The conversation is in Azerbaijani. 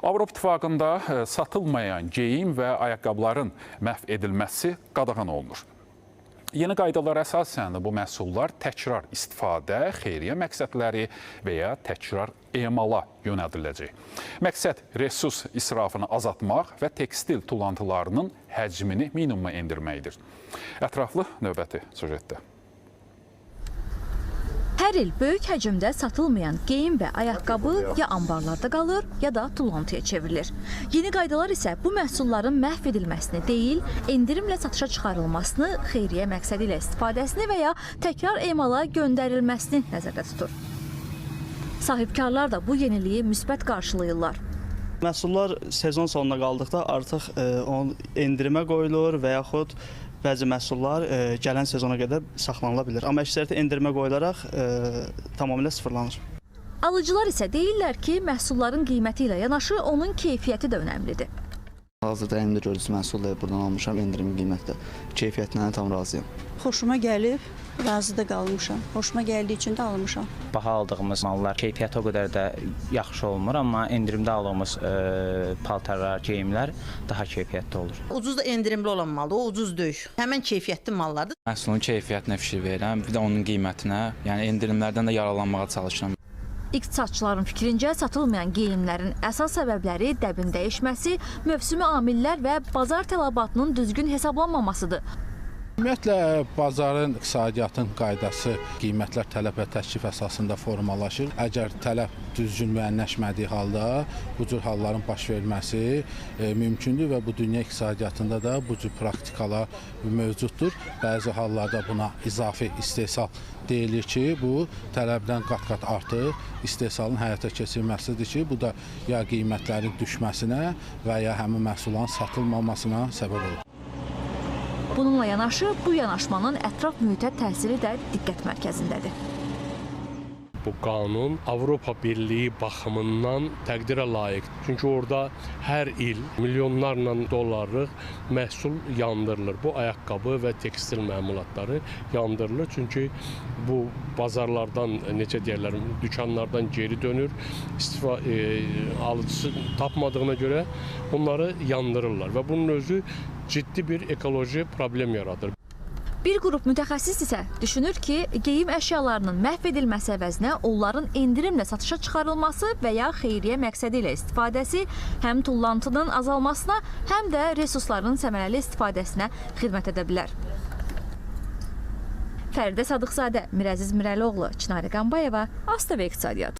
Avropa İttifaqında satılmayan geyim və ayaqqabıların məhv edilməsi qadağan olunur. Yeni qaydalara əsasən bu məhsullar təkrar istifadə, xeyriyyə məqsədləri və ya təkrar emala yönəldiləcək. Məqsəd resurs israfını azaltmaq və tekstil tullantılarının həcmini minimuma endirməkdir. Ətraflı növbəti süjetdə. Hər il böyük həcmdə satılmayan geyim və ayaqqabı ya anbarlarda qalır, ya da tullantıya çevrilir. Yeni qaydalar isə bu məhsulların məhv edilməsini deyil, endirimlə satışa çıxarılmasını, xeyriyyə məqsədi ilə istifadəsini və ya təkrar emala göndərilməsini nəzərdə tutur. Sahibkarlar da bu yeniliyi müsbət qarşılayırlar. Məhsullar sezon sonuna qaldıqda artıq onun endirimə qoyulur və yaxud bəzi məhsullar gələn sezona qədər saxlanıla bilər. Amma əksəriyyəti endirimə qoyularaq tamamilə sıfırlanır. Alıcılar isə deyirlər ki, məhsulların qiyməti ilə yanaşı onun keyfiyyəti də önəmlidir. Hazırda əlimdə gördüyünüz məhsulları buradan almışam endirimli qiymətdə. Keyfiyyətindən tam razıyam. Xoşuma gəlib, razı da qalmışam. Xoşuma gəldiyi üçün də almışam. Baha aldığımız mallar keyfiyyəti o qədər də yaxşı olmur, amma endirimdə aldığımız paltarlar, geyimlər daha keyfiyyətli olur. Ucuz da endirimli olan maldır, o ucuz deyil. Həmən keyfiyyətli mallardır. Məhsulun keyfiyyətinə fikir verirəm, bir də onun qiymətinə, yəni endirimlərdən də yararlanmağa çalışıram. İqtisadçıların fikrincə satılmayan geyimlərin əsas səbəbləri dəbin dəyişməsi, mövsümi amillər və bazar tələbatının düzgün hesablanmamasıdır. Ümumiyyətlə bazarın, iqtisadiyyatın qaydası qiymətlər tələb və təklif əsasında formalaşır. Əgər tələb düzgün müəyyənləşmədiyi halda bu cür halların baş verməsi mümkündür və bu dünya iqtisadiyyatında da bu cür praktikalar mövcuddur. Bəzi hallarda buna izafi istehsal deyilir ki, bu tələbdən qat-qat artıq istehsalın həyata keçirilməsidir ki, bu da ya qiymətlərin düşməsinə və ya həmin məhsulların satılmamasına səbəb olur. Bununla yanaşı, bu yanaşmanın ətraf mühitə təsiri də diqqət mərkəzindədir. Bu qanun Avropa Birliyi baxımından təqdirə layiqdir. Çünki orada hər il milyonlarla dollarlıq məhsul yandırılır. Bu ayaqqabı və tekstil məmulatları yandırılır. Çünki bu bazarlardan, necə deyərlər, dükanlardan geri dönür. Alıcısı tapmadığına görə onları yandırırlar və bunun özü ciddi bir ekoloji problem yaradır. Bir qrup mütəxəssis isə düşünür ki, geyim əşyalarının məhv edilməsi əvəzinə onların endirimlə satışa çıxarılması və ya xeyriyyə məqsədi ilə istifadəsi həm tullantının azalmasına, həm də resursların səmərəli istifadəsinə xidmət edə bilər. Fəridə Sadıqzadə, Mirəziz Mirəlioğlu, Çinarə Qambayeva, ASTV İqtisadiyyat.